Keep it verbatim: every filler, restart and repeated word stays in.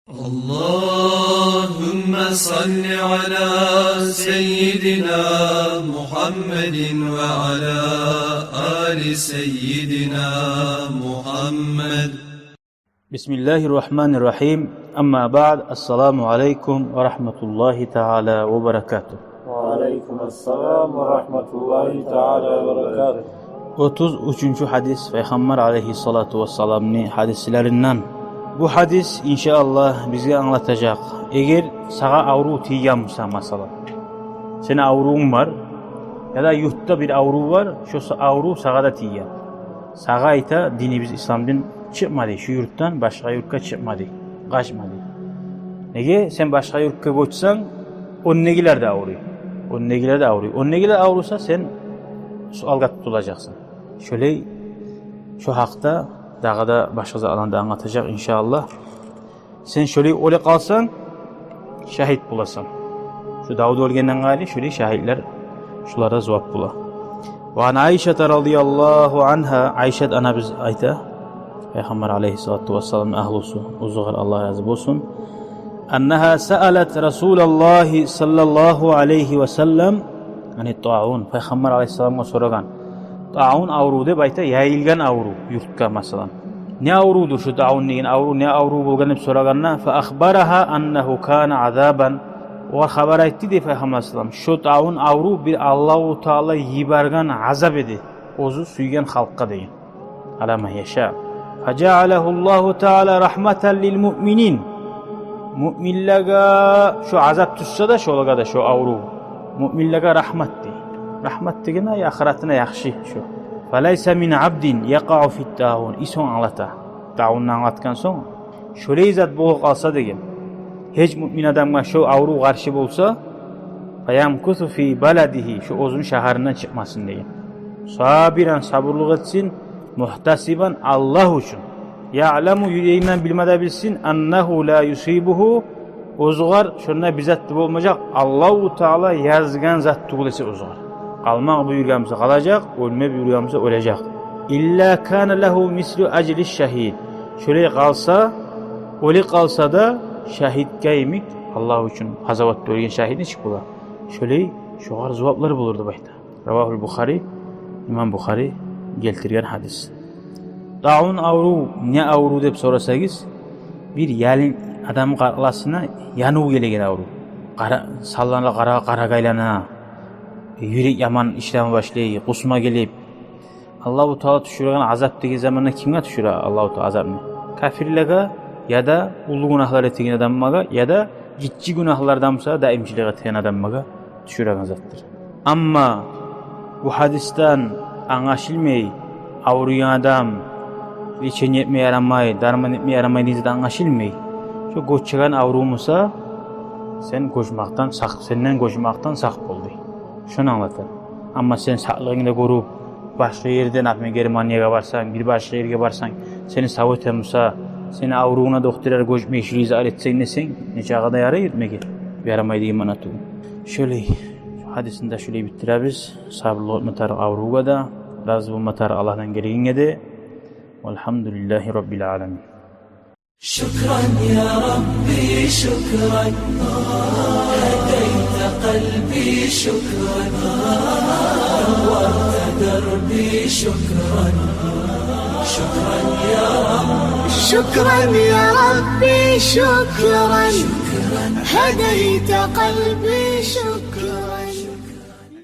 اللهم صل على سيدنا محمد وعلى آل سيدنا محمد. بسم الله الرحمن الرحيم. أما بعد، السلام عليكم ورحمة الله تعالى وبركاته. وعليكم السلام ورحمة الله تعالى وبركاته. Отуз уьчюнчю гьадис, Пайхаммар алайгьиссалату вассаламны гьадислеринден. Бу гьадис, иншааллагь, бизге англатажакъ. Эгер сагъа аврув тийген буса, масала, сени аврувунг бар, яда юртда бир аврув бар, шо са-, аврув сагъа да тийген. Сагъа айта динибиз, ислам дин: чыкъма, дей, шу юртдан башгъа юртгъа чыкъма, дей, къачма, дей. Неге? Сен башгъа юртгъа гёчсенг, ондагилер де авруй. Ондагилер де авруй. Ондагилер авруса, сен суалгъа тутулажакъсан. Шолай, шо гьакъда дагъы да башгъа затланы да англатажакъ, иншааллагь. Сен шолай оьле къалсанг, шагьит боласан. Шу давда оьлгенден къайры, шолай шагьитлер, шулар да зувап бола. وعن عائشة رضي الله عنها, Айшат анабыз айта, Пайхаммар алайгьиссалату вассаламны агьлюсю, оьзюгер Аллагь рази болсун. أنها سألت رسول الله صلى الله عليه وسلم عن الطاعون. Пайхаммар алайгьиссаламгъа сорагъан. Таун аврув деп айта, яйылгъан аврув юртгъа, масала. Не аврувдур шу таун деген аврув, не аврув болгъан деп сорагъанда, فأخبرها أنه كان عذابا. Огъар хабар айтды, дей, Пайхаммар алайгьиссалам, шо таун аврув бир Аллагьу Таала йиберген азап эди оьзю сюйген халкъгъа деген. على من يشاء. فجعله الله تعالى رحمة للمؤمنين. Муъминлеге шо азап тюшсе де, шолагъа да шо аврув, муъминлеге рагьмат, дей. Рагьмат деген ай ахыратына яхшы шо. فليس من عبد يقع في الطاعون. И сонг англата. Таунну англатгъан сонг, шолай зат болуп къалса деген, гьеч муъмин адамгъа шо аврув къаршы болса, فيمكث في بلده, шо оьзюню шагьарындан чыкъмасын деген. صابرا, сабурлукъ этсин, محتسبا, Аллагь учун. يعلم, юрегинден билме де билсин, أنه لا يصيبه, оьзюгер шонда бир зат да болмажакъ, Аллагьу Таала язгъан зат тюгюл эсе оьзюгер. Къалмакъ буюргъан буса къалажакъ, оьлме буюргъан буса оьлежек. إلا كان له مثل أجر الشهيد. Шолай къалса, оьле къалса да, шагьитге йимик, Аллагь учун къазаватда оьлген шагьит нечик бола, шолай шогъар зуваплар болур деп айта. رواه البخاري, имам Бухари гелтирген гьадис. Таун аврув не аврув деп сорасагъыз, бир ялын адам къаркъарасына янув гелеген аврув. Къара, саллана къара, къарагъа айлана, юрек яман ишлеме башлай, къусма гелип. Аллагьу Таала тюшюреген азап деген заманда кимге тюшюре Аллагьу Таала азапны? Капирлеге, яда уллу гюнагьлар этеген адамгъа, яда гиччи гюнагьлардан буса даимчилик этеген адамгъа тюшюреген затдыр. Амма бу гьадисден англашылмай, авруйгъан адам лечение этме ярамай, дарман этме ярамай деген зат англашылмай. Шо гёчеген аврув буса, сен гёчмекден сакъ, сенден гёчмекден сакъ бол дей. Шону англата. Амма сен сакълыгъынгны гёрюп, башгъа ерде, например, Германиягъа барсанг, бир башгъа ерге барсанг, сени сав этеми буса, сени аврувунгну докторлар гёчмей, шулай зат этсенг десенг, нечакъы да ярай этмеге. Ярамай деген маъна тюгюл. Шолай, гьадисни де шолай битдиребиз. Сабурлукъ этме тарыкъ аврувгъа да, рази болма тарыкъ Аллагьдан гелегенге де. والحمد لله رب العالمين. شكرا يا ربي، شكرا. هديت قلبي، شكرا. نورت دربي، شكرا. شكرا يا رب. شكرا يا ربي، شكرا. هديت قلبي، شكرا.